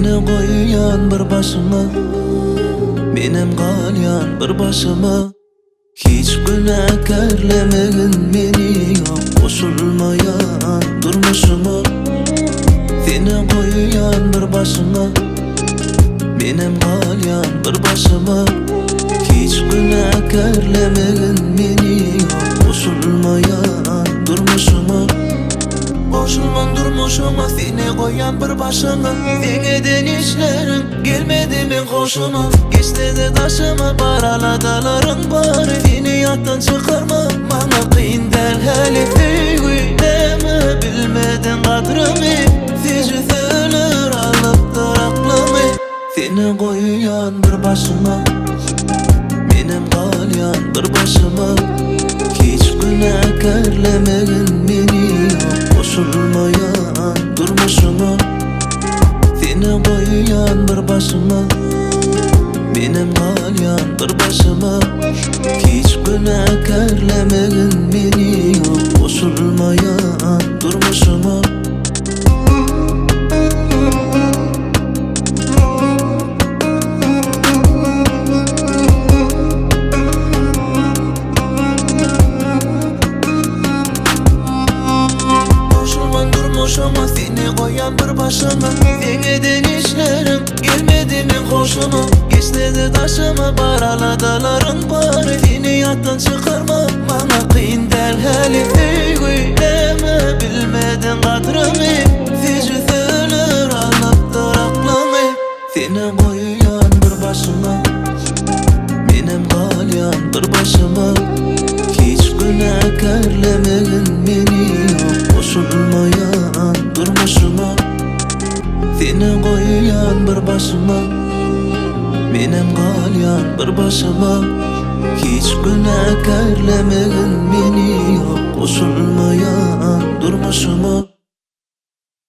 Seni goýýan bir başyma, Menem galýan bir başyma. Hiç günäkärlemegin meni ýok goşulmaýan durmuşyma. Seni goýýan bir başyma, Menem galýan bir başyma. Hiç günäkärlemegin meni ýok goşulmaýan durmuşyma. Goşulman durmuşyma seni goýýan bir başyma. Seň eden işleriň gelmedi meň hoşuma. Geçsede daşyma bar aladalaryň bary. Seni ýatdan çykarma maňa kyn däl häli. Söýgi näme bilmediň gadrymy. Tejribeler alypdyr aklymy. Seni goýýan bir başyma, Menem galýan bir başyma. Hiç günäkärlemegin meni ýok goşulmaýan durmuşyma. Seni goýýan bir başyma, Menem galýan bir başyma. Hiç günäkärlemegin meni ýok goşulmaýan durmuşyma. Goşulman durmuşyma seni goýan bir başyma. Seň eden işleriň gelmedi meň hoşuma. Geçsede daşyma bar aladalaryň bary. Seni ýatdan çykarma maňa kyn däl häli. Söýgi näme bilmediň gadrymy. Tejribeler alypdyr aklymy. Seni goýýan bir başyma, Menem galýan bir başyma. Hiç günäkärlemegin meni ýok goşulmaýan durmuşyma. Seni goýýan bir başyma, Menem galýan bir başyma. Hiç günäkärlemegin meni ýok goşulmaýan durmuşyma.